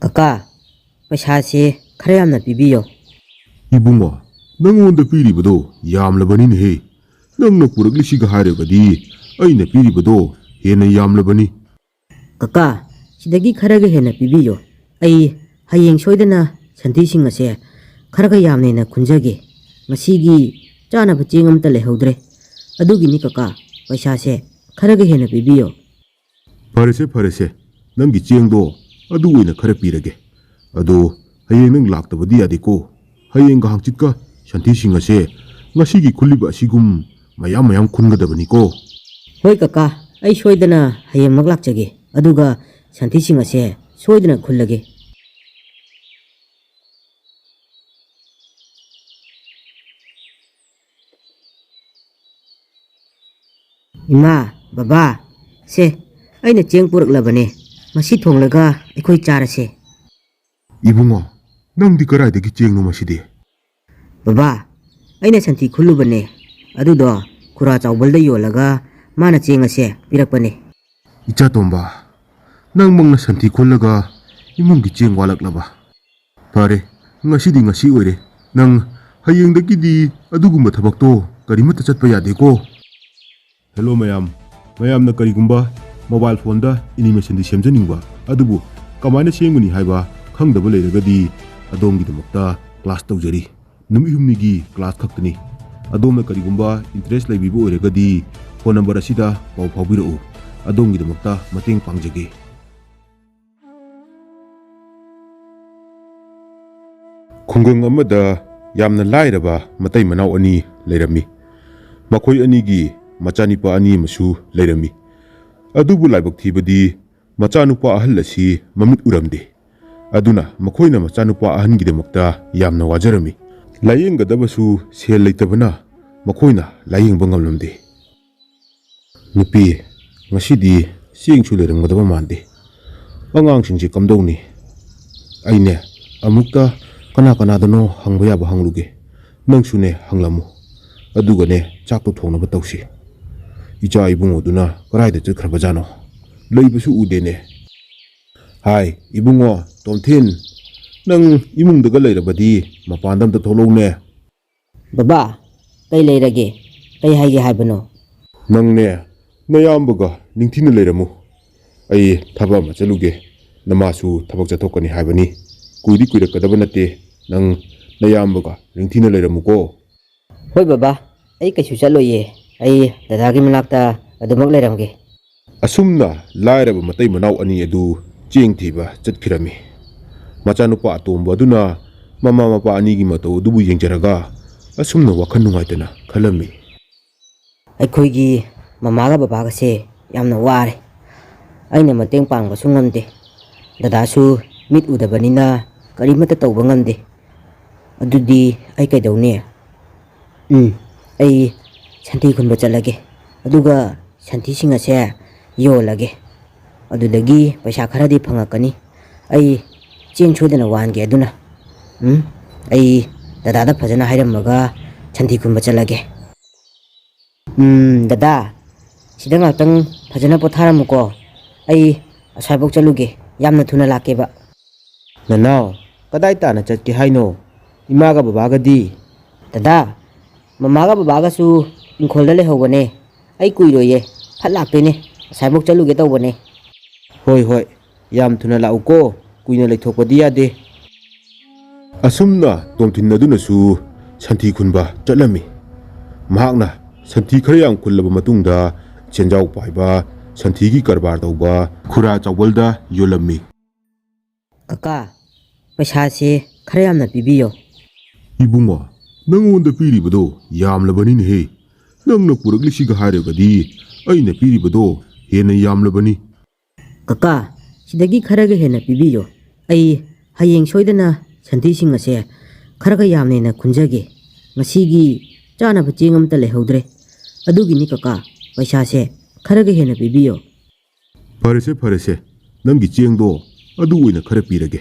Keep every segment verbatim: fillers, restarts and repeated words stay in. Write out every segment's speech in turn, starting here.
ꯀꯀꯥ, ꯄꯩꯁꯥꯁꯦ ꯈꯔ ꯌꯥꯝꯅ ꯄꯤꯕꯤꯌꯣ꯫ ꯏꯕꯨꯡꯉꯣ, ꯅꯪꯉꯣꯟꯗ ꯄꯤꯔꯤꯕꯗꯣ ꯌꯥꯝꯂꯕꯅꯤꯅꯦꯍꯦ꯫ ꯅꯪꯅ ꯄꯨꯔꯛꯂꯤꯁꯤꯒ ꯍꯥꯏꯔꯒꯗꯤ ꯑꯩꯅ ꯄꯤꯔꯤꯕꯗꯣ ꯍꯦꯟꯅ ꯌꯥꯝꯂꯕꯅꯤ꯫ ꯀꯀꯥ, ꯁꯤꯗꯒꯤ ꯈꯔꯒ ꯍꯦꯟꯅ ꯄꯤꯕꯤꯌꯣ꯫ ꯑꯩ ꯍꯌꯦꯡ ꯁꯣꯏꯗꯅ ꯁꯟꯊꯤꯁꯤꯡ ꯑꯁꯦ ꯈꯔꯒ ꯌꯥꯝꯅ ꯍꯦꯟꯅ ꯈꯨꯟꯖꯒꯦ꯫ ꯉꯁꯤꯒꯤ ꯆꯥꯅꯕ ꯆꯦꯡ ꯑꯃꯠꯇ ꯂꯩꯍꯧꯗ꯭ꯔꯦ꯫ ꯑꯗꯨꯒꯤꯅꯤ ꯀꯀꯥ, ꯄꯩꯁꯥꯁꯦ ꯈꯔꯒ ꯍꯦꯟꯅ ꯄꯤꯕꯤꯌꯣ꯫ ꯐꯔꯦꯁꯦ, ꯐꯔꯦꯁꯦ, ꯅꯪꯒꯤ ꯆꯦꯡꯗꯣ ꯑꯗꯨ ꯑꯣꯏꯅ ꯈꯔ ꯄꯤꯔꯒꯦ꯫ ꯑꯗꯣ ꯍꯌꯦꯡ ꯅꯪ ꯂꯥꯛꯇꯕꯗꯤ ꯌꯥꯗꯦꯀꯣ꯫ ꯍꯌꯦꯡꯒ ꯍꯪꯆꯤꯠꯀ ꯁꯟꯊꯤꯁꯤꯡ ꯑꯁꯦ ꯉꯁꯤꯒꯤ ꯈꯨꯜꯂꯤꯕ ꯑꯁꯤꯒꯨꯝ ꯃꯌꯥꯝ ꯃꯌꯥꯝ ꯈꯨꯟꯒꯗꯕꯅꯤꯀꯣ꯫ ꯍꯣꯏ ꯀꯀꯥ, ꯑꯩ ꯁꯣꯏꯗꯅ ꯍꯌꯦꯡꯃꯛ ꯂꯥꯛꯆꯒꯦ, ꯑꯗꯨꯒ ꯁꯟꯊꯤꯁꯤꯡ ꯑꯁꯦ ꯁꯣꯏꯗꯅ ꯈꯨꯜꯂꯒꯦ꯫ ꯏꯃꯥ, ꯕꯕꯥ, ꯁꯦ, ꯑꯩꯅ ꯆꯦꯡ ꯄꯨꯔꯛꯂꯕꯅꯦ, ꯃꯁꯤ ꯊꯣꯡꯂꯒ ꯑꯩꯈꯣꯏ ꯆꯥꯔꯁꯦ꯫ ꯏꯕꯨꯡꯉꯣ, ꯅꯪꯗꯤ ꯀꯗꯥꯏꯗꯒꯤ ꯆꯦꯡꯅꯣ ꯃꯁꯤꯗꯤ? ꯕꯕꯥ, ꯑꯩꯅ ꯁꯟꯊꯤ ꯈꯨꯜꯂꯨꯕꯅꯦ, ꯑꯗꯨꯗꯣ ꯈꯨꯔꯥ ꯆꯥꯎꯕꯜꯗ ꯌꯣꯜꯂꯒ ꯃꯥꯅ ꯆꯦꯡ ꯑꯁꯦ ꯄꯤꯔꯛꯄꯅꯦ꯫ ꯏꯆꯥ ꯇꯣꯝꯕ, ꯅꯪꯃꯛꯅ ꯁꯟꯊꯤ ꯈꯨꯜꯂꯒ ꯏꯃꯨꯡꯒꯤ ꯆꯦꯡ ꯋꯥꯠꯂꯛꯂꯕ? ꯐꯔꯦ, ꯉꯁꯤꯗꯤ ꯉꯁꯤ ꯑꯣꯏꯔꯦ꯫ ꯅꯪ ꯍꯌꯦꯡꯗꯒꯤꯗꯤ ꯑꯗꯨꯒꯨꯝꯕ ꯊꯕꯛꯇꯣ ꯀꯔꯤꯃꯠꯇ ꯆꯠꯄ ꯌꯥꯗꯦꯀꯣ꯫ ꯍꯦꯂꯣ ꯃꯌꯥꯝ, ꯃꯌꯥꯝꯅ ꯀꯔꯤꯒꯨꯝꯕ ꯃꯣꯕꯥꯏꯜ ꯐꯣꯟꯗ ꯑꯦꯅꯤꯃꯦꯁꯟꯗꯤ ꯁꯦꯝꯖꯅꯤꯡꯕ, ꯑꯗꯨꯕꯨ ꯀꯃꯥꯏꯅ ꯁꯦꯝꯒꯅꯤ ꯍꯥꯏꯕ ꯈꯪꯗꯕ ꯂꯩꯔꯒꯗꯤ ꯑꯗꯣꯝꯒꯤꯗꯃꯛꯇ ꯀ꯭ꯂꯥꯁ ꯇꯧꯖꯔꯤ꯫ ꯅꯨꯃꯤꯠ ꯍꯨꯝꯅꯤꯒꯤ ꯀ꯭ꯂꯥꯁ ꯈꯛꯇꯅꯤ꯫ ꯑꯗꯣꯝꯅ ꯀꯔꯤꯒꯨꯝꯕ ꯏꯟꯇꯔꯦꯁ ꯂꯩꯕꯤꯕ ꯑꯣꯏꯔꯒꯗꯤ ꯐꯣꯟ ꯅꯝꯕꯔ ꯑꯁꯤꯗ ꯄꯥꯎ ꯐꯥꯎꯕꯤꯔꯛꯎ꯫ ꯑꯗꯣꯝꯒꯤꯗꯃꯛꯇ ꯃꯇꯦꯡ ꯄꯥꯡꯖꯒꯦ꯫ ꯈꯨꯡꯒꯪ ꯑꯃꯗ ꯌꯥꯝꯅ ꯂꯥꯏꯔꯕ ꯃꯇꯩ ꯃꯅꯥꯎ ꯑꯅꯤ ꯂꯩꯔꯝꯃꯤ꯫ ꯃꯈꯣꯏ ꯑꯅꯤꯒꯤ ꯃꯆꯥꯅꯤꯄꯥ ꯑꯅꯤ ꯑꯃꯁꯨ ꯂꯩꯔꯝꯃꯤ꯫ ꯑꯗꯨꯕꯨ ꯂꯥꯏꯕꯛ ꯊꯤꯕꯗꯤ ꯃꯆꯥꯅꯨꯄꯥ ꯑꯍꯜ ꯑꯁꯤ ꯃꯃꯤꯠ ꯎꯔꯝꯗꯦ꯫ ꯑꯗꯨꯅ ꯃꯈꯣꯏꯅ ꯃꯆꯥꯅꯨꯄꯥ ꯑꯍꯟꯒꯤꯗꯃꯛꯇ ꯌꯥꯝꯅ ꯋꯥꯖꯔꯝꯃꯤ꯫ ꯂꯥꯌꯦꯡꯒꯗꯕꯁꯨ ꯁꯦꯜ ꯂꯩꯇꯕꯅ ꯃꯈꯣꯏꯅ ꯂꯥꯌꯦꯡꯕ ꯉꯝꯂꯝꯗꯦ꯫ "ꯅꯨꯄꯤ, ꯉꯁꯤꯗꯤ ꯆꯦꯡꯁꯨ ꯂꯩꯔꯝꯒꯗꯕ ꯃꯥꯟꯗꯦ꯫ ꯑꯉꯥꯡꯁꯤꯡꯁꯦ ꯀꯝꯗꯧꯅꯤ? ꯑꯩꯅꯦ, ꯑꯃꯨꯛꯇ ꯀꯅꯥ ꯀꯅꯥꯗꯅꯣ ꯍꯪꯕ ꯌꯥꯕ ꯍꯪꯂꯨꯒꯦ꯫ ꯅꯪꯁꯨꯅꯦ ꯍꯪꯂꯝꯃꯨ꯫ ꯑꯗꯨꯒꯅꯦ ꯆꯥꯛꯇꯣ ꯊꯣꯡꯅꯕ ꯇꯧꯁꯤ꯫ ꯏꯆꯥ ꯏꯕꯨꯡꯉꯣꯗꯨꯅ ꯀꯗꯥꯏꯗ ꯆꯠꯈ꯭ꯔꯕꯖꯥꯠꯅꯣ? ꯂꯩꯕꯁꯨ ꯎꯗꯦꯅꯦ꯫" ꯍꯥꯏ, ꯏꯕꯨꯡꯉꯣ, ꯇꯣꯝꯊꯤꯟ, ꯅꯪ ꯏꯃꯨꯡꯗꯒ ꯂꯩꯔꯕꯗꯤ ꯃꯄꯥꯟꯗ ꯑꯝꯇ ꯊꯣꯛꯂꯛꯎꯅꯦ꯫ ꯕꯕꯥ, ꯀꯩ ꯂꯩꯔꯒꯦ? ꯀꯩ ꯍꯥꯏꯒꯦ ꯍꯥꯏꯕꯅꯣ? ꯅꯪꯅꯦ, ꯅꯌꯥꯝꯕꯒ ꯅꯤꯡꯊꯤꯅ ꯂꯩꯔꯝꯃꯨ꯫ ꯑꯩ ꯊꯕꯛ ꯑꯃ ꯆꯠꯂꯨꯒꯦ꯫ ꯅꯃꯥꯁꯨ ꯊꯕꯛ ꯆꯠꯊꯣꯛꯀꯅꯤ ꯍꯥꯏꯕꯅꯤ꯫ ꯀꯨꯏꯗꯤ ꯀꯨꯏꯔꯛꯀꯗꯕ ꯅꯠꯇꯦ, ꯅꯪ ꯅꯌꯥꯝꯕꯒ ꯅꯤꯡꯊꯤꯅ ꯂꯩꯔꯝꯃꯨꯀꯣ꯫ ꯍꯣꯏ ꯕꯕꯥ, ꯑꯩ ꯀꯩꯁꯨ ꯆꯠꯂꯣꯏꯌꯦ꯫ ꯑꯩ ꯗꯗꯥꯒꯤ ꯃꯅꯥꯛꯇ ꯑꯗꯨꯃꯛ ꯂꯩꯔꯝꯒꯦ꯫ ꯑꯁꯨꯝꯅ ꯂꯥꯏꯔꯕ ꯃꯇꯩ ꯃꯅꯥꯎ ꯑꯅꯤ ꯑꯗꯨ ꯆꯦꯡ ꯊꯤꯕ ꯆꯠꯈꯤꯔꯝꯃꯤ꯫ ꯃꯆꯥꯅꯨꯄꯥ ꯑꯇꯣꯝꯕ ꯑꯗꯨꯅ ꯃꯃꯥ ꯃꯄꯥ ꯑꯅꯤꯒꯤ ꯃꯇꯧ ꯑꯗꯨꯕꯨ ꯌꯦꯡꯖꯔꯒ ꯑꯁꯨꯝꯅ ꯋꯥꯈꯜ ꯅꯨꯡꯉꯥꯏꯇꯅ ꯈꯜꯂꯝꯃꯤ꯫ ꯑꯩꯈꯣꯏꯒꯤ ꯃꯃꯥꯒ ꯕꯕꯥꯒꯁꯦ ꯌꯥꯝꯅ ꯋꯥꯔꯦ꯫ ꯑꯩꯅ ꯃꯇꯦꯡ ꯄꯥꯡꯕꯁꯨ ꯉꯝꯗꯦ꯫ ꯗꯗꯥꯁꯨ ꯃꯤꯠ ꯎꯗꯕꯅꯤꯅ ꯀꯔꯤꯃꯠꯇ ꯇꯧꯕ ꯉꯝꯗꯦ꯫ ꯑꯗꯨꯗꯤ ꯑꯩ ꯀꯩꯗꯧꯅꯤ? ꯎꯝ, ꯑꯩ ꯁꯟꯊꯤ ꯈꯨꯟꯕ ꯆꯠꯂꯒꯦ꯫ ꯑꯗꯨꯒ ꯁꯟꯊꯤꯁꯤꯡ ꯑꯁꯦ ꯌꯣꯜꯂꯒꯦ꯫ ꯑꯗꯨꯗꯒꯤ ꯄꯩꯁꯥ ꯈꯔꯗꯤ ꯐꯪꯉꯛꯀꯅꯤ꯫ ꯑꯩ ꯆꯦꯡ ꯁꯣꯏꯗꯅ ꯋꯥꯟꯒꯦ꯫ ꯑꯗꯨꯅ, ꯎꯝ, ꯑꯩ ꯗꯗꯥꯗ ꯐꯖꯅ ꯍꯥꯏꯔꯝꯃꯒ ꯁꯟꯊꯤ ꯈꯨꯟꯕ ꯆꯠꯂꯒꯦ꯫ ꯎꯝ, ꯗꯗꯥ, ꯁꯤꯗ ꯉꯥꯛꯇꯪ ꯐꯖꯅ ꯄꯣꯊꯥꯔꯝꯃꯨꯀꯣ꯫ ꯑꯩ ꯑꯁ꯭ꯋꯥꯏꯐꯥꯎ ꯆꯠꯂꯨꯒꯦ꯫ ꯌꯥꯝꯅ ꯊꯨꯅ ꯂꯥꯛꯀꯦꯕ꯫ ꯅꯅꯥꯎ, ꯀꯗꯥꯏ ꯇꯥꯟꯅ ꯆꯠꯀꯦ ꯍꯥꯏꯅꯣ? ꯏꯃꯥꯒ ꯕꯕꯥꯒꯗꯤ? ꯗꯗꯥ, ꯃꯃꯥꯒ ꯕꯕꯥꯒꯁꯨ ꯏꯪꯈꯣꯜꯗ ꯂꯩꯍꯧꯕꯅꯦ꯫ ꯑꯩ ꯀꯨꯏꯔꯣꯏꯌꯦ, ꯐꯠ ꯂꯥꯛꯇꯣꯏꯅꯦ꯫ ꯑꯁ꯭ꯋꯥꯏꯐꯥꯎ ꯆꯠꯂꯨꯒꯦ ꯇꯧꯕꯅꯦ꯫ ꯍꯣꯏ, ꯍꯣꯏ, ꯌꯥꯝ ꯊꯨꯅ ꯂꯥꯛꯎꯀꯣ, ꯀꯨꯏꯅ ꯂꯩꯊꯣꯛꯄꯗꯤ ꯌꯥꯗꯦ꯫ ꯑꯁꯨꯝꯅ ꯇꯣꯝꯊꯤꯟ ꯑꯗꯨꯅꯁꯨ ꯁꯟꯊꯤ ꯈꯨꯟꯕ ꯆꯠꯂꯝꯃꯤ꯫ ꯃꯍꯥꯛꯅ ꯁꯟꯊꯤ ꯈꯔ ꯌꯥꯝ ꯈꯨꯜꯂꯕ ꯃꯇꯨꯡꯗ ꯁꯦꯟꯖꯥꯎ ꯄꯥꯏꯕ, ꯁꯟꯊꯤꯒꯤ ꯀꯔꯕꯥꯔ ꯇꯧꯕ ꯈꯨꯔꯥ ꯆꯥꯎꯕꯜꯗ ꯌꯣꯜꯂꯝꯃꯤ꯫ ꯀꯀꯥ, ꯄꯩꯁꯥꯁꯦ ꯈꯔ ꯌꯥꯝꯅ ꯄꯤꯕꯤꯌꯣ꯫ ꯏꯕꯨꯡꯉꯣ, ꯅꯪꯉꯣꯟꯗ ꯄꯤꯔꯤꯕꯗꯣ ꯌꯥꯝꯂꯕꯅꯤꯅꯦꯍꯦ꯫ ꯅꯪꯅ ꯄꯨꯔꯛꯂꯤꯁꯤꯒ ꯍꯥꯏꯔꯒꯗꯤ ꯑꯩꯅ ꯄꯤꯔꯤꯕꯗꯣ ꯍꯦꯟꯅ ꯌꯥꯝꯂꯕꯅꯤ꯫ ꯀꯀꯥ, ꯁꯤꯗꯒꯤ ꯈꯔꯒ ꯍꯦꯟꯅ ꯄꯤꯕꯤꯌꯣ꯫ ꯑꯩ ꯍꯌꯦꯡ ꯁꯣꯏꯗꯅ ꯁꯟꯊꯤꯁꯤꯡ ꯑꯁꯦ ꯈꯔꯒ ꯌꯥꯝꯅ ꯍꯦꯟꯅ ꯈꯨꯟꯖꯒꯦ꯫ ꯉꯁꯤꯒꯤ ꯆꯥꯅꯕ ꯆꯦꯡ ꯑꯃꯠꯇ ꯂꯩꯍꯧꯗ꯭ꯔꯦ꯫ ꯑꯗꯨꯒꯤꯅꯤ ꯀꯀꯥ, ꯄꯩꯁꯥꯁꯦ ꯈꯔꯒ ꯍꯦꯟꯅ ꯄꯤꯕꯤꯌꯣ꯫ ꯐꯔꯦꯁꯦ, ꯐꯔꯦꯁꯦ, ꯅꯪꯒꯤ ꯆꯦꯡꯗꯣ ꯑꯗꯨ ꯑꯣꯏꯅ ꯈꯔ ꯄꯤꯔꯒꯦ꯫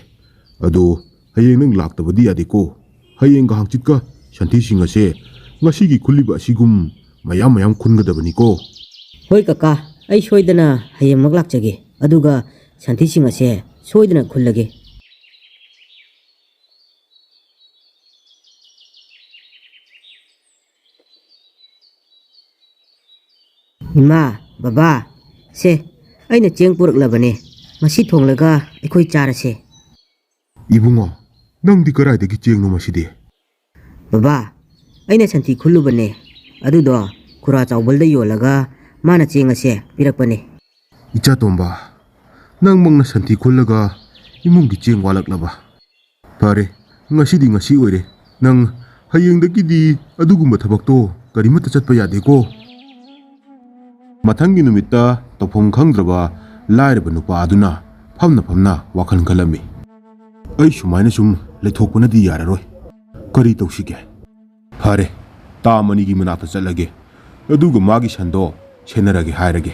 ꯑꯗꯣ ꯍꯌꯦꯡ ꯅꯪ ꯂꯥꯛꯇꯕꯗꯤ ꯌꯥꯗꯦꯀꯣ꯫ ꯍꯌꯦꯡꯒ ꯍꯪꯆꯤꯠꯀ ꯁꯟꯊꯤꯁꯤꯡ ꯑꯁꯦ ꯉꯁꯤꯒꯤ ꯈꯨꯜꯂꯤꯕ ꯑꯁꯤꯒꯨꯝ ꯃꯌꯥꯝ ꯃꯌꯥꯝ ꯈꯨꯟꯒꯗꯕꯅꯤꯀꯣ꯫ ꯍꯣꯏ ꯀꯀꯥ, ꯑꯩ ꯁꯣꯏꯗꯅ ꯍꯌꯦꯡꯃꯛ ꯂꯥꯛꯆꯒꯦ꯫ ꯑꯗꯨꯒ ꯁꯟꯊꯤꯁꯤꯡ ꯑꯁꯦ ꯁꯣꯏꯗꯅ ꯈꯨꯜꯂꯒꯦ꯫ ꯏꯃꯥ, ꯕꯕꯥ, ꯁꯦ, ꯑꯩꯅ ꯆꯦꯡ ꯄꯨꯔꯛꯂꯕꯅꯦ꯫ ꯃꯁꯤ ꯊꯣꯡꯂꯒ ꯑꯩꯈꯣꯏ ꯆꯥꯔꯁꯦ꯫ ꯏꯕꯨꯡꯉꯣ, ꯅꯪꯗꯤ ꯀꯗꯥꯏꯗꯒꯤ ꯆꯦꯡꯅꯣ ꯃꯁꯤꯗꯤ? ꯕꯕꯥ, ꯑꯩꯅ ꯁꯟꯊꯤ ꯈꯨꯜꯂꯨꯕꯅꯦ꯫ ꯑꯗꯨꯗꯣ ꯈꯨꯔꯥ ꯆꯥꯎꯕꯜꯗ ꯌꯣꯜꯂꯒ ꯃꯥꯅ ꯆꯦꯡ ꯑꯁꯦ ꯄꯤꯔꯛꯄꯅꯦ꯫ ꯏꯆꯥ ꯇꯣꯝꯕ, ꯅꯪꯃꯛꯅ ꯁꯟꯊꯤ ꯈꯨꯜꯂꯒ ꯏꯃꯨꯡꯒꯤ ꯆꯦꯡ ꯋꯥꯠꯂꯛꯂꯕ? ꯐꯔꯦ, ꯉꯁꯤꯗꯤ ꯉꯁꯤ ꯑꯣꯏꯔꯦ꯫ ꯅꯪ ꯍꯌꯦꯡꯗꯒꯤꯗꯤ ꯑꯗꯨꯒꯨꯝꯕ ꯊꯕꯛꯇꯣ ꯀꯔꯤꯃꯠꯇ ꯆꯠꯄ ꯌꯥꯗꯦꯀꯣ꯫ ꯃꯊꯪꯒꯤ ꯅꯨꯃꯤꯠꯇ ꯇꯧꯐꯝ ꯈꯪꯗ꯭ꯔꯕ ꯂꯥꯏꯔꯕ ꯅꯨꯄꯥ ꯑꯗꯨꯅ ꯐꯝꯅ ꯐꯝꯅ ꯋꯥꯈꯜ ꯈꯜꯂꯝꯃꯤ꯫ "ꯑꯩ ꯁꯨꯃꯥꯏꯅ ꯁꯨꯝ ꯂꯩꯊꯣꯛꯄꯅꯗꯤ ꯌꯥꯔꯔꯣꯏ꯫ ꯀꯔꯤ ꯇꯧꯁꯤꯒꯦ? ꯐꯔꯦ, ꯇꯥ ꯃꯅꯤꯒꯤ ꯃꯅꯥꯛꯇ ꯆꯠꯂꯒꯦ꯫ ꯑꯗꯨꯒ ꯃꯥꯒꯤ ꯁꯟꯗꯣ ꯁꯦꯟꯅꯔꯒꯦ ꯍꯥꯏꯔꯒꯦ꯫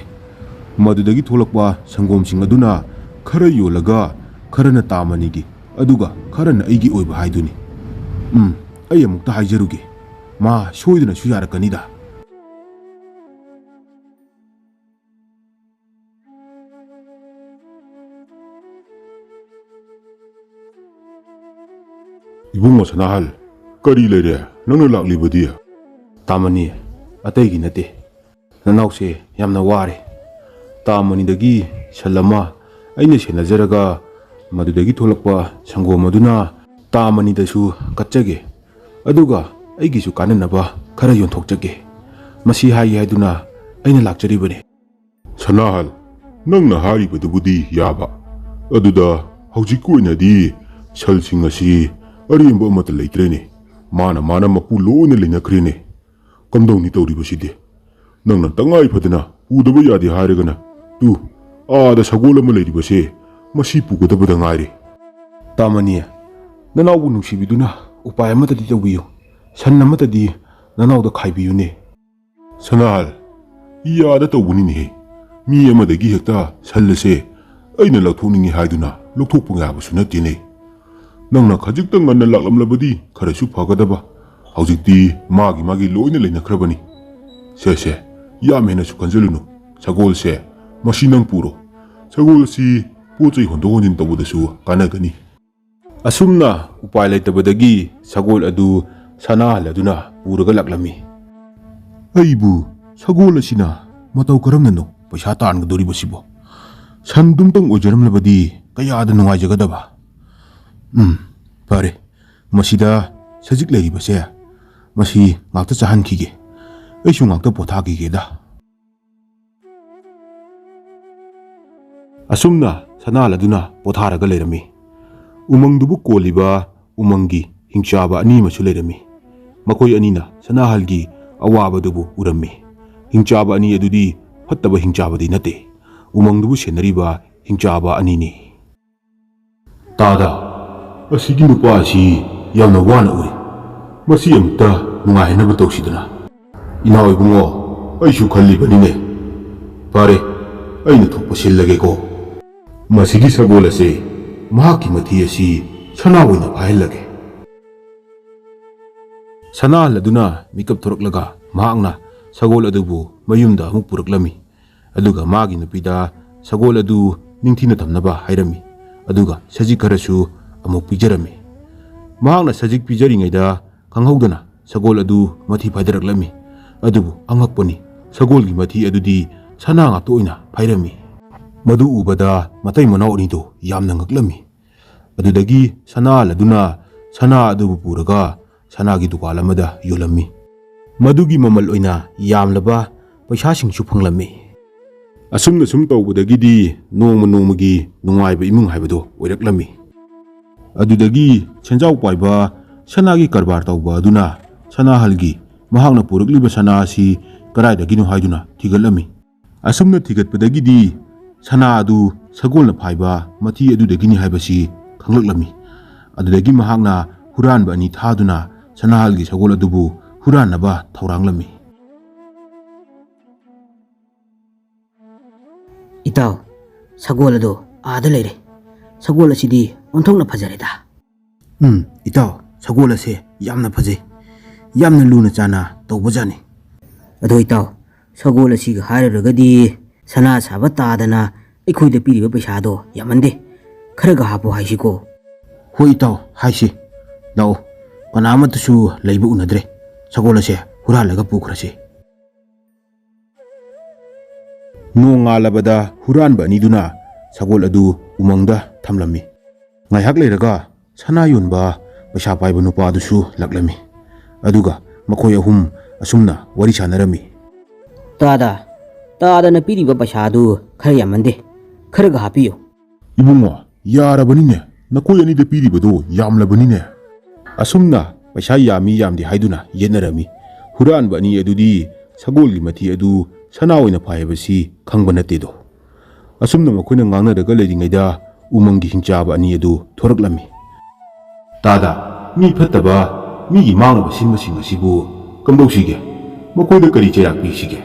ꯃꯗꯨꯗꯒꯤ ꯊꯣꯛꯂꯛꯄ ꯁꯪꯒꯣꯝꯁꯤꯡ ꯑꯗꯨꯅ ꯈꯔ ꯌꯣꯜꯂꯒ ꯈꯔꯅ ꯇꯥ ꯃꯅꯤꯒꯤ, ꯑꯗꯨꯒ ꯈꯔꯅ ꯑꯩꯒꯤ ꯑꯣꯏꯕ ꯍꯥꯏꯗꯨꯅꯤ꯫ ꯎꯝ, ꯑꯩ ꯑꯃꯨꯛꯇ ꯍꯥꯏꯖꯔꯨꯒꯦ꯫ ꯃꯥ ꯁꯣꯏꯗꯅꯁꯨ ꯌꯥꯔꯛꯀꯅꯤꯗ꯫" "ꯏꯕꯨꯡꯉꯣ ꯁꯅꯥꯍꯜ, ꯀꯔꯤ ꯂꯩꯔꯦ? ꯅꯪꯅ ꯂꯥꯛꯂꯤꯕꯗꯤ?" "ꯇꯥꯃꯅꯤ, ꯑꯇꯩꯒꯤ ꯅꯠꯇꯦ꯫ ꯅꯅꯥꯎꯁꯦ ꯌꯥꯝꯅ ꯋꯥꯔꯦ꯫ ꯇꯥꯃꯅꯤꯗꯒꯤ ꯁꯟ ꯑꯃ ꯑꯩꯅ ꯁꯦꯟꯅꯖꯔꯒ ꯃꯗꯨꯗꯒꯤ ꯊꯣꯛꯂꯛꯄ ꯁꯪꯒꯣꯝ ꯑꯗꯨꯅ ꯇꯥꯃꯅꯤꯗꯁꯨ ꯀꯠꯆꯒꯦ꯫ ꯑꯗꯨꯒ ꯑꯩꯒꯤꯁꯨ ꯀꯥꯟꯅꯅꯕ ꯈꯔ ꯌꯣꯟꯊꯣꯛꯆꯒꯦ꯫ ꯃꯁꯤ ꯍꯥꯏꯒꯦ ꯍꯥꯏꯗꯨꯅ ꯑꯩꯅ ꯂꯥꯛꯆꯔꯤꯕꯅꯤ꯫" "ꯁꯅꯥꯍꯜ, ꯅꯪꯅ ꯍꯥꯏꯔꯤꯕꯗꯨꯕꯨꯗꯤ ꯌꯥꯕ꯫ ꯑꯗꯨꯗ ꯍꯧꯖꯤꯛꯀꯤ ꯑꯣꯏꯅꯗꯤ ꯁꯟꯁꯤꯡ ꯑꯁꯤ ꯑꯔꯦꯝꯕ ꯑꯃꯠꯇ ꯂꯩꯇ꯭ꯔꯦꯅꯦ꯫ ꯃꯥꯅ ꯃꯥꯅ ꯃꯄꯨ ꯂꯣꯏꯅ ꯂꯩꯅꯈ꯭ꯔꯦꯅꯦ꯫ ꯀꯝꯗꯧꯅꯤ ꯇꯧꯔꯤꯕꯁꯤꯗꯤ? ꯅꯪꯅ ꯇꯉꯥꯏ ꯐꯗꯅ ꯄꯨꯗꯕ ꯌꯥꯗꯦ ꯍꯥꯏꯔꯒꯅ, ꯇꯨ, ꯑꯥꯗ ꯁꯒꯣꯜ ꯑꯃ ꯂꯩꯔꯤꯕꯁꯦ, ꯃꯁꯤ ꯄꯨꯒꯗꯕꯗ ꯉꯥꯏꯔꯦ꯫" "ꯇꯥꯃꯅꯤ, ꯅꯅꯥꯎꯕꯨ ꯅꯨꯡꯁꯤꯕꯤꯗꯨꯅ ꯎꯄꯥꯏ ꯑꯃꯠꯇꯗꯤ ꯇꯧꯕꯤꯌꯨ꯫ ꯁꯟ ꯑꯃꯠꯇꯗꯤ ꯅꯅꯥꯎꯗ ꯈꯥꯏꯕꯤꯌꯨꯅꯦ꯫" "ꯁꯅꯥꯍꯜ, ꯌꯥꯗ ꯇꯧꯕꯅꯤꯅꯦꯍꯦ꯫ ꯃꯤ ꯑꯃꯗꯒꯤ ꯍꯦꯛꯇ ꯁꯜ ꯑꯁꯦ ꯑꯩꯅ ꯂꯧꯊꯣꯛꯅꯤꯡꯉꯤ ꯍꯥꯏꯗꯨꯅ ꯂꯧꯊꯣꯛꯄ ꯌꯥꯕꯁꯨ ꯅꯠꯇꯦꯅꯦ꯫ ꯅꯪꯅ ꯈꯖꯤꯛꯇ ꯉꯟꯅ ꯂꯥꯛꯂꯝꯂꯕꯗꯤ ꯈꯔꯁꯨ ꯐꯒꯗꯕ꯫ ꯍꯧꯖꯤꯛꯇꯤ ꯃꯥꯒꯤ ꯃꯥꯒꯤ ꯂꯣꯏꯅ ꯂꯩꯅꯈ꯭ꯔꯕꯅꯤ꯫ ꯁꯦ, ꯁꯦ, ꯌꯥꯝ ꯍꯦꯟꯅꯁꯨ ꯈꯟꯖꯜꯂꯨꯅꯨ꯫ ꯁꯒꯣꯜꯁꯦ, ꯃꯁꯤ ꯅꯪ ꯄꯨꯔꯣ꯫ ꯁꯒꯣꯜ ꯑꯁꯤ ꯄꯣꯠ ꯆꯩ ꯍꯣꯟꯗꯣꯛ ꯍꯣꯟꯖꯤꯟ ꯇꯧꯕꯗꯁꯨ ꯀꯥꯟꯅꯒꯅꯤ꯫ ꯑꯁꯨꯝꯅ ꯎꯄꯥꯏ ꯂꯩꯇꯕꯗꯒꯤ ꯁꯒꯣꯜ ꯑꯗꯨ ꯁꯅꯥꯍꯜ ꯑꯗꯨꯅ ꯄꯨꯔꯒ ꯂꯥꯛꯂꯝꯃꯤ꯫ "ꯑꯩꯕꯨ ꯁꯒꯣꯜ ꯑꯁꯤꯅ ꯃꯇꯧ ꯀꯔꯝꯅꯅꯣ ꯄꯩꯁꯥ ꯇꯥꯟꯒꯗꯧꯔꯤꯕꯁꯤꯕꯣ? ꯁꯟꯗꯨꯝꯇꯪ ꯑꯣꯏꯖꯔꯝꯂꯕꯗꯤ ꯀꯌꯥꯗ ꯅꯨꯡꯉꯥꯏꯖꯒꯗꯕ꯫ ꯎꯝ, ꯐꯔꯦ, ꯃꯁꯤꯗ ꯁꯖꯤꯛ ꯂꯩꯔꯤꯕꯁꯦ, ꯃꯁꯤ ꯉꯥꯛꯇ ꯆꯥꯍꯟꯈꯤꯒꯦ꯫ ꯑꯩꯁꯨ ꯉꯥꯛꯇ ꯄꯣꯊꯥꯈꯤꯒꯦꯗ"꯫ ꯑꯁꯨꯝꯅ ꯁꯅꯥꯍꯜ ꯑꯗꯨꯅ ꯄꯣꯊꯥꯔꯒ ꯂꯩꯔꯝꯃꯤ꯫ ꯎꯃꯪꯗꯨꯕꯨ ꯀꯣꯜꯂꯤꯕ ꯎꯃꯪꯒꯤ ꯍꯤꯡꯆꯥꯕ ꯑꯅꯤ ꯑꯃꯁꯨ ꯂꯩꯔꯝꯃꯤ꯫ ꯃꯈꯣꯏ ꯑꯅꯤꯅ ꯁꯅꯥꯍꯜꯒꯤ ꯑꯋꯥꯕꯗꯨꯕꯨ ꯎꯔꯝꯃꯤ꯫ ꯍꯤꯡꯆꯥꯕ ꯑꯅꯤ ꯑꯗꯨꯗꯤ ꯐꯠꯇꯕ ꯍꯤꯡꯆꯥꯕꯗꯤ ꯅꯠꯇꯦ꯫ ꯎꯃꯪꯗꯨꯕꯨ ꯁꯦꯟꯅꯔꯤꯕ ꯍꯤꯡꯆꯥꯕ ꯑꯅꯤꯅꯤ꯫ "ꯇꯥꯗ, ꯑꯁꯤꯒꯤ ꯅꯨꯄꯥ ꯑꯁꯤ ꯌꯥꯝꯅ ꯋꯥꯅ ꯎꯔꯤ꯫ ꯃꯁꯤ ꯑꯃꯨꯛꯇ ꯅꯨꯡꯉꯥꯏꯍꯟꯅꯕ ꯇꯧꯁꯤꯗꯅ"꯫ "ꯏꯅꯥꯎ ꯏꯕꯨꯡꯉꯣ, ꯑꯩꯁꯨ ꯈꯜꯂꯤꯕꯅꯤꯅꯦ꯫ ꯐꯔꯦ, ꯑꯩꯅ ꯊꯣꯛꯄ ꯁꯤꯜꯂꯒꯦꯀꯣ꯫ ꯃꯁꯤꯒꯤ ꯁꯒꯣꯜ ꯑꯁꯦ, ꯃꯍꯥꯛꯀꯤ ꯃꯊꯤ ꯑꯁꯤ ꯁꯅꯥ ꯑꯣꯏꯅ ꯐꯥꯏꯍꯜꯂꯒꯦ"꯫ ꯁꯅꯥꯍꯜ ꯑꯗꯨꯅ ꯃꯤꯀꯞ ꯊꯣꯔꯛꯂꯒ ꯃꯍꯥꯛꯅ ꯁꯒꯣꯜ ꯑꯗꯨꯕꯨ ꯃꯌꯨꯝꯗ ꯑꯃꯨꯛ ꯄꯨꯔꯛꯂꯝꯃꯤ꯫ ꯑꯗꯨꯒ ꯃꯥꯒꯤ ꯅꯨꯄꯤꯗ ꯁꯒꯣꯜ ꯑꯗꯨ ꯅꯤꯡꯊꯤꯅ ꯊꯝꯅꯕ ꯍꯥꯏꯔꯝꯃꯤ꯫ ꯑꯗꯨꯒ ꯁꯖꯤꯛ ꯈꯔꯁꯨ ꯑꯃꯨꯛ ꯄꯤꯖꯔꯝꯃꯤ꯫ ꯃꯍꯥꯛꯅ ꯁꯖꯤꯛ ꯄꯤꯖꯔꯤꯉꯩꯗ ꯈꯪꯍꯧꯗꯅ ꯁꯒꯣꯜ ꯑꯗꯨ ꯃꯊꯤ ꯐꯥꯏꯗꯔꯛꯂꯝꯃꯤ꯫ ꯑꯗꯨꯕꯨ ꯑꯉꯛꯄꯅꯤ, ꯁꯒꯣꯜꯒꯤ ꯃꯊꯤ ꯑꯗꯨꯗꯤ ꯁꯅꯥ ꯉꯥꯛꯇ ꯑꯣꯏꯅ ꯐꯥꯏꯔꯝꯃꯤ꯫ ꯃꯗꯨ ꯎꯕꯗ ꯃꯇꯩ ꯃꯅꯥꯎ ꯑꯅꯤꯗꯨ ꯌꯥꯝꯅ ꯉꯛꯂꯝꯃꯤ꯫ ꯑꯗꯨꯗꯒꯤ ꯁꯅꯥꯍꯜ ꯑꯗꯨꯅ ꯁꯅꯥ ꯑꯗꯨꯕꯨ ꯄꯨꯔꯒ ꯁꯅꯥꯒꯤ ꯗꯨꯀꯥꯟ ꯑꯃꯗ ꯌꯣꯜꯂꯝꯃꯤ꯫ ꯃꯗꯨꯒꯤ ꯃꯃꯜ ꯑꯣꯏꯅ ꯌꯥꯝꯂꯕ ꯄꯩꯁꯥꯁꯤꯡꯁꯨ ꯐꯪꯂꯝꯃꯤ꯫ ꯑꯁꯨꯝꯅ ꯁꯨꯝ ꯇꯧꯕꯗꯒꯤꯗꯤ ꯅꯣꯡꯃ ꯅꯣꯡꯃꯒꯤ ꯅꯨꯡꯉꯥꯏꯕ ꯏꯃꯨꯡ ꯍꯥꯏꯕꯗꯨ ꯑꯣꯏꯔꯛꯂꯝꯃꯤ꯫ ꯑꯗꯨꯗꯒꯤ ꯁꯦꯟꯖꯥꯎ ꯄꯥꯏꯕ ꯁꯅꯥꯒꯤ ꯀꯔꯕꯥꯔ ꯇꯧꯕ ꯑꯗꯨꯅ ꯁꯅꯥꯍꯜꯒꯤ ꯃꯍꯥꯛꯅ ꯄꯨꯔꯛꯂꯤꯕ ꯁꯅꯥ ꯑꯁꯤ ꯀꯗꯥꯏꯗꯒꯤꯅꯣ ꯍꯥꯏꯗꯨꯅ ꯊꯤꯒꯠꯂꯝꯃꯤ꯫ ꯑꯁꯨꯝꯅ ꯊꯤꯒꯠꯄꯗꯒꯤꯗꯤ ꯁꯅꯥ ꯑꯗꯨ ꯁꯒꯣꯜꯅ ꯐꯥꯏꯕ ꯃꯊꯤ ꯑꯗꯨꯗꯒꯤꯅꯤ ꯍꯥꯏꯕꯁꯤ ꯈꯪꯂꯛꯂꯝꯃꯤ꯫ ꯑꯗꯨꯗꯒꯤ ꯃꯍꯥꯛꯅ ꯍꯨꯔꯥꯟꯕ ꯑꯅꯤ ꯊꯥꯗꯨꯅ ꯁꯅꯥꯍꯜꯒꯤ ꯁꯒꯣꯜ ꯑꯗꯨꯕꯨ ꯍꯨꯔꯥꯟꯅꯕ ꯊꯧꯔꯥꯡꯂꯝꯃꯤ꯫ "ꯏꯇꯥꯎ, ꯁꯒꯣꯜ ꯑꯗꯣ ꯑꯥꯗ ꯂꯩꯔꯦ꯫ ꯁꯒꯣꯜ ꯑꯁꯤꯗꯤ ꯑꯣꯟꯊꯣꯛꯅ ꯐꯖꯔꯦꯗ"꯫ "ꯎꯝ, ꯏꯇꯥꯎ, ꯁꯒꯣꯜ ꯑꯁꯦ ꯌꯥꯝꯅ ꯐꯖꯩ꯫ ꯌꯥꯝꯅ ꯂꯨꯅ ꯆꯥꯟꯅ ꯇꯧꯕꯖꯥꯠꯅꯤ"꯫ "ꯑꯗꯣ ꯏꯇꯥꯎ, ꯁꯒꯣꯜ ꯑꯁꯤꯒ ꯍꯥꯏꯔꯨꯔꯒꯗꯤ ꯁꯅꯥ ꯁꯥꯕ ꯇꯥꯗꯅ ꯑꯩꯈꯣꯏꯗ ꯄꯤꯔꯤꯕ ꯄꯩꯁꯥꯗꯣ ꯌꯥꯝꯃꯟꯗꯦ, ꯈꯔꯒ ꯍꯥꯞꯄꯣ ꯍꯥꯏꯁꯤꯀꯣ꯫ ꯍꯣꯏ ꯏꯇꯥꯎ, ꯍꯥꯏꯁꯤ꯫ ꯂꯥꯛꯑꯣ, ꯀꯅꯥ ꯑꯃꯠꯇꯁꯨ ꯂꯩꯕ ꯎꯅꯗ꯭ꯔꯦ꯫ ꯁꯒꯣꯜ ꯑꯁꯦ ꯍꯨꯔꯥꯜꯂꯒ ꯄꯨꯈ꯭ꯔꯁꯤ꯫ ꯅꯣꯡꯉꯥꯜꯂꯕꯗ ꯍꯨꯔꯥꯟꯕ ꯑꯅꯤꯗꯨꯅ ꯁꯒꯣꯜ ꯑꯗꯨ ꯎꯃꯪꯗ ꯊꯝꯂꯝꯃꯤ꯫ ꯉꯥꯏꯍꯥꯛ ꯂꯩꯔꯒ ꯁꯅꯥ ꯌꯣꯟꯕ ꯄꯩꯁꯥ ꯄꯥꯏꯕ ꯅꯨꯄꯥꯗꯨꯁꯨ ꯂꯥꯛꯂꯝꯃꯤ꯫ ꯑꯗꯨꯒ ꯃꯈꯣꯏ ꯑꯍꯨꯝ ꯑꯁꯨꯝꯅ ꯋꯥꯔꯤ ꯁꯥꯟꯅꯔꯝꯃꯤ꯫ ꯇꯥꯗ, ꯇꯥꯗꯅ ꯄꯤꯔꯤꯕ ꯄꯩꯁꯥꯗꯨ ꯈꯔ ꯌꯥꯝꯃꯟꯗꯦ, ꯈꯔꯒ ꯍꯥꯞꯄꯤꯌꯨ꯫ ꯏꯕꯨꯡꯉꯣ, ꯌꯥꯔꯕꯅꯤꯅꯦ, ꯅꯈꯣꯏ ꯑꯅꯤꯗ ꯄꯤꯔꯤꯕꯗꯣ ꯌꯥꯝꯂꯕꯅꯤꯅꯦ꯫ ꯑꯁꯨꯝꯅ ꯄꯩꯁꯥ ꯌꯥꯝꯃꯤ ꯌꯥꯝꯗꯦ ꯍꯥꯏꯗꯨꯅ ꯌꯦꯠꯅꯔꯝꯃꯤ꯫ ꯍꯨꯔꯥꯟꯕ ꯑꯅꯤ ꯑꯗꯨꯗꯤ ꯁꯒꯣꯜꯒꯤ ꯃꯊꯤ ꯑꯗꯨ ꯁꯅꯥ ꯑꯣꯏꯅ ꯐꯥꯏ ꯍꯥꯏꯕꯁꯤ ꯈꯪꯕ ꯅꯠꯇꯦꯗꯣ꯫ ꯑꯁꯨꯝꯅ ꯃꯈꯣꯏꯅ ꯉꯥꯡꯅꯔꯒ ꯂꯩꯔꯤꯉꯩꯗ ꯎꯃꯪꯒꯤ ꯍꯤꯡꯆꯥꯕ ꯑꯅꯤ ꯑꯗꯨ ꯊꯣꯔꯛꯂꯝꯃꯤ꯫ ꯇꯥꯗ, ꯃꯤ ꯐꯠꯇꯕ, ꯃꯤꯒꯤ ꯃꯥꯡꯅꯕ ꯁꯤꯟꯕꯁꯤꯡ ꯑꯁꯤꯕꯨ ꯀꯝꯗꯧꯁꯤꯒꯦ? ꯃꯈꯣꯏꯗ ꯀꯔꯤ ꯆꯩꯔꯥꯛ ꯄꯤꯁꯤꯒꯦ?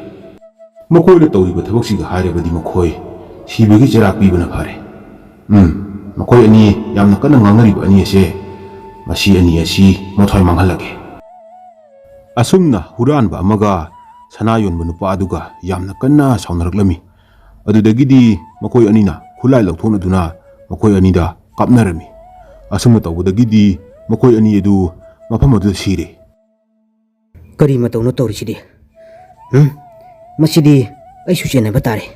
ꯃꯈꯣꯏꯅ ꯇꯧꯔꯤꯕ ꯊꯕꯛꯁꯤꯒ ꯍꯥꯏꯔꯕꯗꯤ ꯃꯈꯣꯏ ꯁꯤꯕꯒꯤ ꯆꯩꯔꯥꯛ ꯄꯤꯕꯅ ꯐꯔꯦ꯫ ꯎꯝ, ꯃꯈꯣꯏ ꯑꯅꯤ ꯌꯥꯝꯅ ꯀꯟꯅ ꯉꯥꯡꯅꯔꯤꯕ ꯑꯅꯤ ꯑꯁꯦ, ꯃꯁꯤ ꯑꯅꯤ ꯑꯁꯤ ꯃꯊ꯭ꯋꯥꯏ ꯃꯥꯡꯍꯜꯂꯒꯦ꯫ ꯑꯁꯨꯝꯅ ꯍꯨꯔꯥꯟꯕ ꯑꯃꯒ ꯁꯅꯥ ꯌꯣꯟꯕ ꯅꯨꯄꯥ ꯑꯗꯨꯒ ꯌꯥꯝꯅ ꯀꯟꯅ ꯁꯥꯎꯅꯔꯛꯂꯝꯃꯤ꯫ ꯑꯗꯨꯗꯒꯤꯗꯤ ꯃꯈꯣꯏ ꯑꯅꯤꯅ ꯈꯨꯠꯂꯥꯏ ꯂꯧꯊꯣꯛꯅꯗꯨꯅ ꯃꯈꯣꯏ ꯑꯅꯤꯗ ꯀꯥꯞꯅꯔꯝꯃꯤ꯫ ꯑꯁꯨꯝꯅ ꯇꯧꯕꯗꯒꯤꯗꯤ ꯃꯈꯣꯏ ꯑꯅꯤ ꯑꯗꯨ ꯃꯐꯝ ꯑꯗꯨꯗ ꯁꯤꯔꯦ꯫ ꯀꯔꯤ ꯃꯇꯧꯅꯣ ꯇꯧꯔꯤꯁꯤꯗꯤ? ꯎꯝ? ꯃꯁꯤꯗꯤ ꯑꯩꯁꯨ ꯆꯦꯟꯅꯕ ꯇꯥꯔꯦ꯫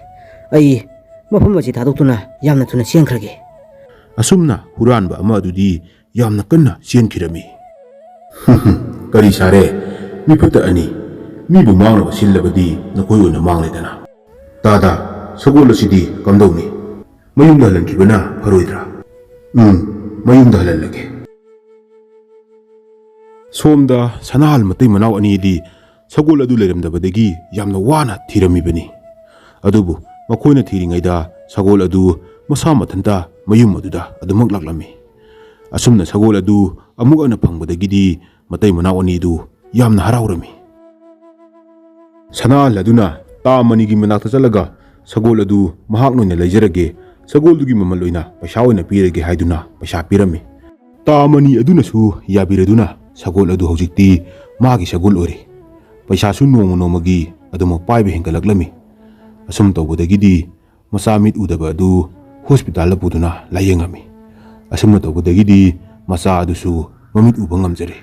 ꯑꯩ ꯃꯐꯝ ꯑꯁꯤ ꯊꯥꯗꯣꯛꯇꯨꯅ ꯌꯥꯝꯅ ꯊꯨꯅ ꯆꯦꯟꯈ꯭ꯔꯒꯦ꯫ ꯑꯁꯨꯝꯅ ꯍꯨꯔꯥꯟꯕ ꯑꯃ ꯑꯗꯨꯗꯤ ꯌꯥꯝꯅ ꯀꯟꯅ ꯆꯦꯟꯈꯤꯔꯝꯃꯤ꯫ ꯀꯔꯤ ꯁꯥꯔꯦ? ꯃꯤꯐꯠꯇ ꯑꯅꯤ, ꯃꯤꯕꯨ ꯃꯥꯡꯅꯕ ꯁꯤꯜꯂꯕꯗꯤ ꯅꯈꯣꯏ ꯑꯣꯏꯅ ꯃꯥꯡꯂꯦꯗꯅ꯫ ꯇꯥꯗ, ꯁꯒꯣꯜ ꯑꯁꯤꯗꯤ ꯀꯝꯗꯧꯅꯤ? ꯃꯌꯨꯝꯗ ꯍꯜꯍꯟꯈꯤꯕꯅ ꯐꯔꯣꯏꯗ꯭ꯔꯥ? ꯎꯝ, ꯃꯌꯨꯝꯗ ꯍꯜꯍꯜꯂꯒꯦ꯫ ꯁꯣꯝꯗ ꯁꯅꯥꯍꯜ ꯃꯇꯩ ꯃꯅꯥꯎ ꯑꯅꯤꯗꯤ ꯁꯒꯣꯜ ꯑꯗꯨ ꯂꯩꯔꯝꯗꯕꯗꯒꯤ ꯌꯥꯝꯅ ꯋꯥꯅ ꯊꯤꯔꯝꯃꯤꯕꯅꯤ꯫ ꯑꯗꯨꯕꯨ ꯃꯈꯣꯏꯅ ꯊꯤꯔꯤꯉꯩꯗ ꯁꯒꯣꯜ ꯑꯗꯨ ꯃꯁꯥ ꯃꯊꯟꯇ ꯃꯌꯨꯝ ꯑꯗꯨꯗ ꯑꯗꯨꯃꯛ ꯂꯥꯛꯂꯝꯃꯤ꯫ ꯑꯁꯨꯝꯅ ꯁꯒꯣꯜ ꯑꯗꯨ ꯑꯃꯨꯛ ꯍꯟꯅ ꯐꯪꯕꯗꯒꯤꯗꯤ ꯃꯇꯩ ꯃꯅꯥꯎ ꯑꯅꯤꯗꯨ ꯌꯥꯝꯅ ꯍꯔꯥꯎꯔꯝꯃꯤ꯫ ꯁꯅꯥꯍꯜ ꯑꯗꯨꯅ ꯇꯥ ꯃꯅꯤꯒꯤ ꯃꯅꯥꯛꯇ ꯆꯠꯂꯒ ꯁꯒꯣꯜ ꯑꯗꯨ ꯃꯍꯥꯛꯅ ꯑꯣꯏꯅ ꯂꯩꯖꯔꯒꯦ, ꯁꯒꯣꯜꯗꯨꯒꯤ ꯃꯃꯜ ꯑꯣꯏꯅ ꯄꯩꯁꯥ ꯑꯣꯏꯅ ꯄꯤꯔꯒꯦ ꯍꯥꯏꯗꯨꯅ ꯄꯩꯁꯥ ꯄꯤꯔꯝꯃꯤ꯫ ꯇꯥ ꯃꯅꯤ ꯑꯗꯨꯅꯁꯨ ꯌꯥꯕꯤꯔꯗꯨꯅ ꯁꯒꯣꯜ ꯑꯗꯨ ꯍꯧꯖꯤꯛꯇꯤ ꯃꯥꯒꯤ ꯁꯒꯣꯜ ꯑꯣꯏꯔꯦ꯫ ꯄꯩꯁꯥꯁꯨ ꯅꯣꯡꯃ ꯅꯣꯡꯃꯒꯤ ꯑꯗꯨꯃꯛ ꯄꯥꯏꯕ ꯍꯦꯟꯒꯠꯂꯛꯂꯝꯃꯤ꯫ ꯑꯁꯨꯝ ꯇꯧꯕꯗꯒꯤꯗꯤ ꯃꯆꯥ ꯃꯤꯠ ꯎꯗꯕ ꯑꯗꯨ ꯍꯣꯁꯄꯤꯇꯥꯜꯗ ꯄꯨꯗꯨꯅ ꯂꯥꯌꯦꯡꯉꯝꯃꯤ꯫ ꯑꯁꯨꯝꯅ ꯇꯧꯕꯗꯒꯤꯗꯤ ꯃꯆꯥ ꯑꯗꯨꯁꯨ ꯃꯃꯤꯠ ꯎꯕ ꯉꯝꯖꯔꯦ꯫